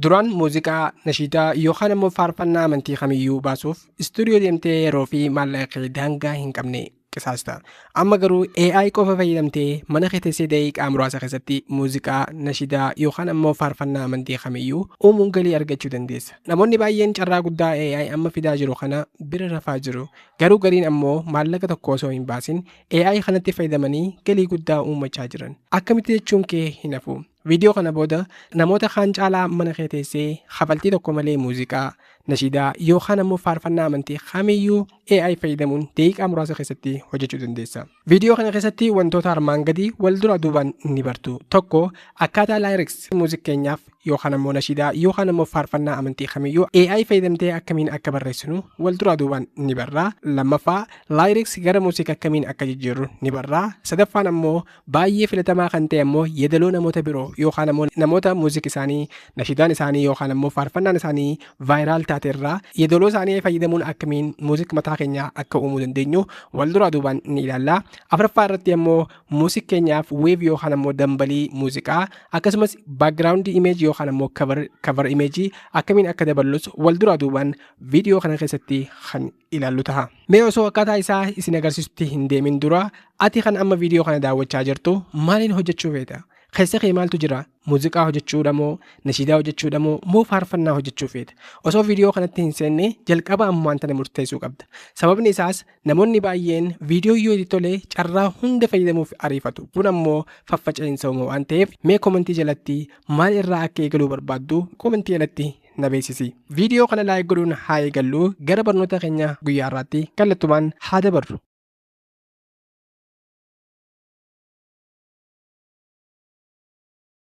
Duraan muuziqaa, nashiidaa yookaan immoo faarfannaa amantii kamiyyuu baasuuf istuudiyoo deemtee yeroo fi maallaqa kee daangaa hin qabne qisaasta. Amma garuu AI qofa fayyadamtee mana kee teessee daqiiqaa muraasa keessatti muuziqaa, nashiidaa yookaan ammoo faarfannaa amantii kamiyyuu uumuun galii argachuu dandeessa. Namoonni baay'een carraa guddaa AI amma fidaa jiru kana bira rafaa jiru. Garuu gariin ammoo maallaqa tokko osoo hin baasin AI kanatti fayyadamanii galii guddaa uummachaa jiran. Akkamitti jechuun kee hin hafu. Viidiyoo kana booda namoota kaan caalaa mana kee teessee kafaltii tokko malee muuziqaa, nashiidaa yookaan ammoo faarfannaa amantii kamiyyuu AI fayyadamuun daqiiqaa muraasa keessatti hojjechuu dandeessa. Viidiyoo kana keessatti wantoota armaan gadii wal dura duubaan ni bartu. Tokko, akkaataa lyrics muuziqaa keenyaaf yookaan ammoo nashiidaa yookaan ammoo faarfannaa amantii kamiyyuu AI fayyadamtee akkamiin akka barreessinu wal dura duubaan ni barra. Lammaffaa, lyrics gara muuziqaa akkamiin akka jijjiirru ni barra. Sadaffaan ammoo baay'ee filatamaa kan ta'e ammoo yeedaloo namoota biroo yookaan ammoo namoota muuziqaa isaanii, nashiidaan isaanii yookaan ammoo faarfannaan isaanii viral taate irraa yeedaloo isaanii fayyadamuun akkamiin muuziqaa mataa keenyaa akka uumuu dandeenyu wal duraa duubaan ni ilaalla. Afuraffaa irratti ammoo muuziqaa keenyaaf wave yookaan ammoo dambalii muuziqaa, akkasumas background image yookaan ammoo cover image akkamiin akka daballus wal duraa duubaan viidiyoo kana keessatti kan ilaallu ta'a. Mee osoo akkaataa isaa isin agarsiisutti hin deemin dura, ati kan amma viidiyoo kana daawwachaa jirtu maaliin hojjechuu feeta? Keessa kee maaltu jira? Muuziqaa hojjechuudha moo, nashiidaa hojjechuudha moo faarfannaa hojjechuu feeta? Osoo viidiyoo kanatti hin seenne jalqaba ammaan tana murteessuu qabda. Sababni isaas namoonni baay'een viidiyoo yoo itti tole carraa hunda fayyadamuuf ariifatu. Kun ammoo faffaca'iinsa uuma waan ta'eef, mee koomentii jalatti maal irraa akka eegaluu barbaaddu koomentii jalatti na beeksisi. Viidiyoo kana like godhuun haa eegallu. Gara barnoota keenya guyyaa har'aatti kallattumaan haa dabarru.